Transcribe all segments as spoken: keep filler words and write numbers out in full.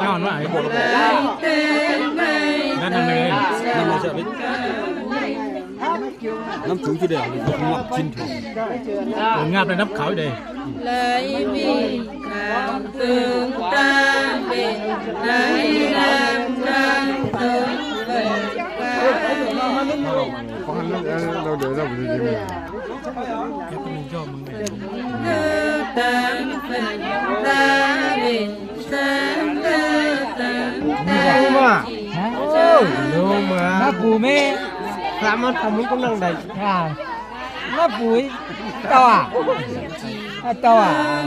Ngon quá, ai bộ lắm. Ngon lắm này. Ngon lắm. Nắm thử chứ đây, ngập chín thử. Ủa, ngập này nắp khảo đây. Có hai nước, ờ, đâu để đâu mà gì mà. Hả? Ôi, đúng mà. Nó bù mê. Làm ăn thầm cũng năng đẩy. À. Nó bùi. Tao à? À, tao à?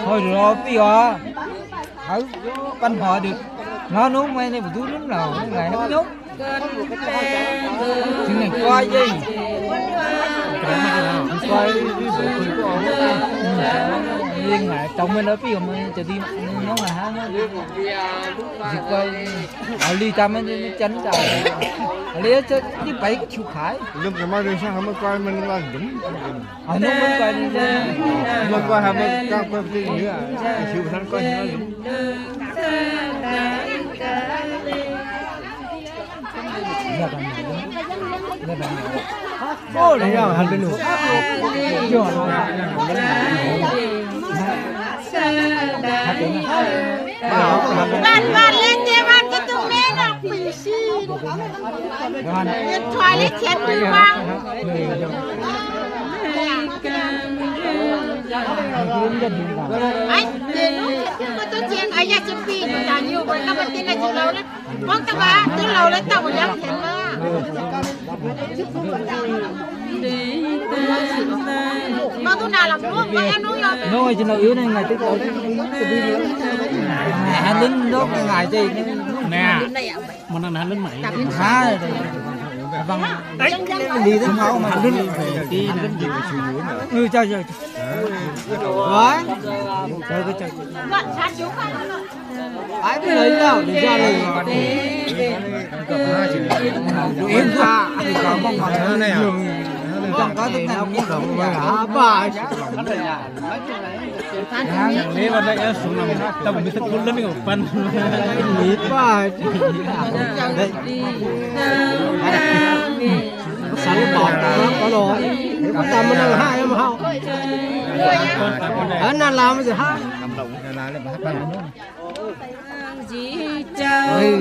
Thôi rồi, bây giờ. Hả? Văn hóa được. Nó nấu mày này, bù tú nấu nào, ngày nó nhốt. Chính là coi chứ. Coi đi, đi bộ. Liên ngại, tổng mình nói bây giờ mìnhจะđi, nó là hả? Dịch coi. Ở ly ta mới, mới chắn chắn. Ở ly chứ, đi bảy cái chịu khải. Lúc này mà đi sang, không có coi mình là đúng. Ở nước mới coi đi. Mà coi hả, mà coi, coi cái gì nữa à? Cái chịu sang coi nó đúng. Ô, đấy là hẳn bên nụ. Bạn, bạn lên kia, bạn cái tụi mẹ nó quỷ si. Điện thoại lấy chén đi mà. Ai, để nó chén có tôi chén, ai ya chén pin, ta nhiều, còn các bạn tin là chịu lâu đấy. Bóng ta ba, tôi lâu lắm, tao còn dám chén mà. Mà tôi nào làm luôn, mà em nuôi rồi. Nó chỉ là yếu này, ngày Tết tao đi, đi, đi. Hả, lính đó, cái ngày gì, nè, mà nó hả, lính mày. Hả, vâng. Đấy, lý do máu mà hả, lính. Ừ, trời, trời, trời. Đấy. Trời, trời, trời. Ai biết lấy đâu, để ra lấy. Yên ta, thì có mong mong thế này à? Trong có tức là cũng rộng mà hả, bà. Hả? Nếu mà đây em xuống làm, tao mới thích cuốn lắm, mình còn phân. Nghĩ bà. Đấy. Sẵn bỏ, có rồi. Có tao mới năng hại em hả? Hả, nó làm gì hả? Ôi,